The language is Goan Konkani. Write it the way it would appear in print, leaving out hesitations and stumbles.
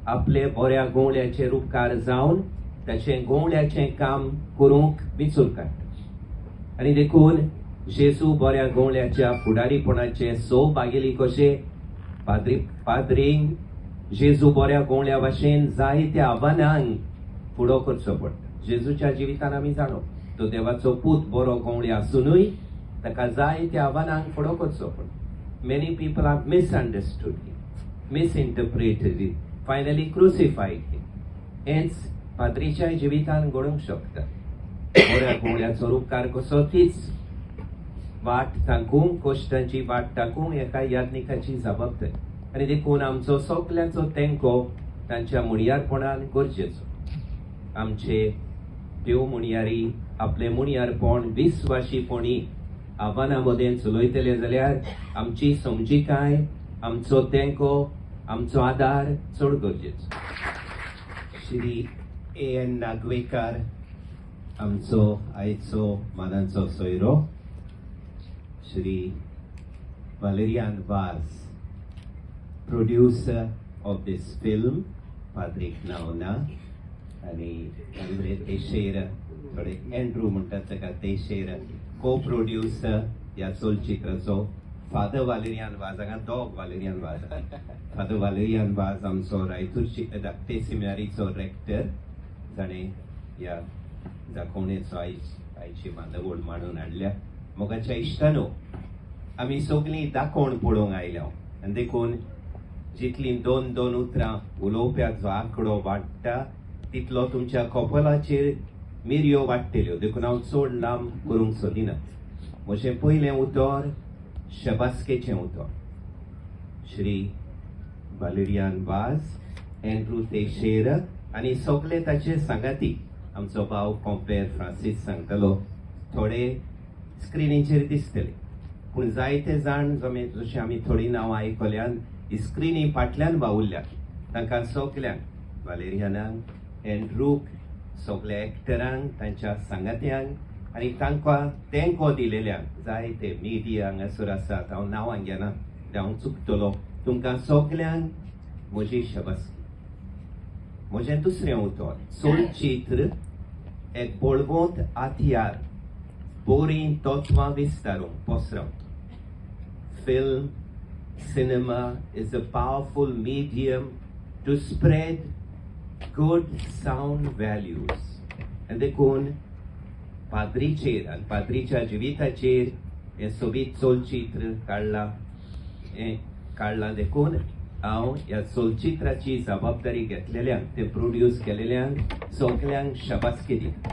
आपले बऱ्या गवळ्याचेर उपकार जावन ताचें गवळ्याचें काम करूंक विचून काडटा. आनी देखून जेजू बऱ्या गवळ्याच्या फुडारीपणाचे सो भागेली कशे पाद्री पाद्रींक जेजू बऱ्या गवळ्या भाशेन जायत्या आव्हानांक फुडो करचो पडटा. जेजूच्या जिवितान आमी जाणो, तो देवाचो पूत बरो गवळी आसुनूय ताका जायत्या आव्हानांक फुडो करचो पडटा. Many people have misunderstood him, misinterpreted him, finally crucified him. हेंच पाद्रीच्या जिवितान घडूंक शकता. बऱ्या गवळ्याचो रुपकार कसो तीच वाट तांकूंक, कश्टांची वाट ताकूंक एका याज्ञिकाची जबाबदारी. आनी देखून आमचो सगल्यांचो तेंको तांच्या मुणयारपणान गरजेचो. आमचे देव मुणयारी आपले मुणयारपण विस्वाशीपणी आव्हानां मदें चलयतले जाल्यार आमची समजिकाय, आमचो तेंको, आमचो आदार चड गरजेचो. श्री ए एन नागवेकार, आमचो आयचो मानाचो सोयरो, Shri Valerian Vaz, producer of this film, पाद्रीक नांव ना, आनी आंद्रे तेशेर, थोडे एंड्रू म्हणटात ताका, तेशेर, को प्रोड्युसर ह्या चलचित्राचो, फादर वालेरियान वाज. हांगा दोग वालेरियान वाज. फादर वालेरियान वाज आमचो रायतूरची धाकटे सिमिनारीचो रेक्टर, जाणें ह्या दाखोवणेचो आयची बांदावळ मांडून हाडल्या. मोगाच्या इश्टानो, आमी सगळीं दाखोवण पळोवंक आयल्या आनी देखून जितलीं दोन दोन उतरां उलोवप्याक जो आंकडो वाडटा तितलो तुमच्या कपलाचेर मिरयो वाडटल्यो. देखून हांव चड लांब करूंक सोदिना. म्हजें पयलें उतर शबासकेचें उतर श्री वालेरियान वाज, एंड्रू तेशेर आनी सगळे ताचे सांगाती. आमचो भाव कॉम्पेर फ्रांसीस सांगतलो, थोडे स्क्रिनीचेर दिसतले, पूण जायते जाण जमे जशें आमी थोडीं नांवां आयकल्यान स्क्रिनी फाटल्यान वावुरल्यात, तांकां सगल्यांक, वालेरियानाक, एंड्रूक, सगल्या एक्टरांक, तांच्या सांगात्यांक आनी तांकां तेंको दिलेल्यांक, जायते मिडिया हांगासर आसात, हांव नांवां घेना, ते हांव चुकतलो, तुमकां सगल्यांक म्हजी शबासकी. म्हजें दुसरें उतर, चलचित्र एक बळवंत हत्यार बरीं तत्वां विस्तारूंक, पसरावंक. Film, cinema is a powerful medium to spread good, sound values. आनी देखून पाद्रीचेर आनी पाद्रीच्या जिविताचेर हें सोबीत चलचित्र काडलां, हें काडलां. देखून हांव ह्या चलचित्राची जबाबदारी घेतलेल्यांक, ते प्रोड्यूस केलेल्यांक सगल्यांक शबासकी दिता.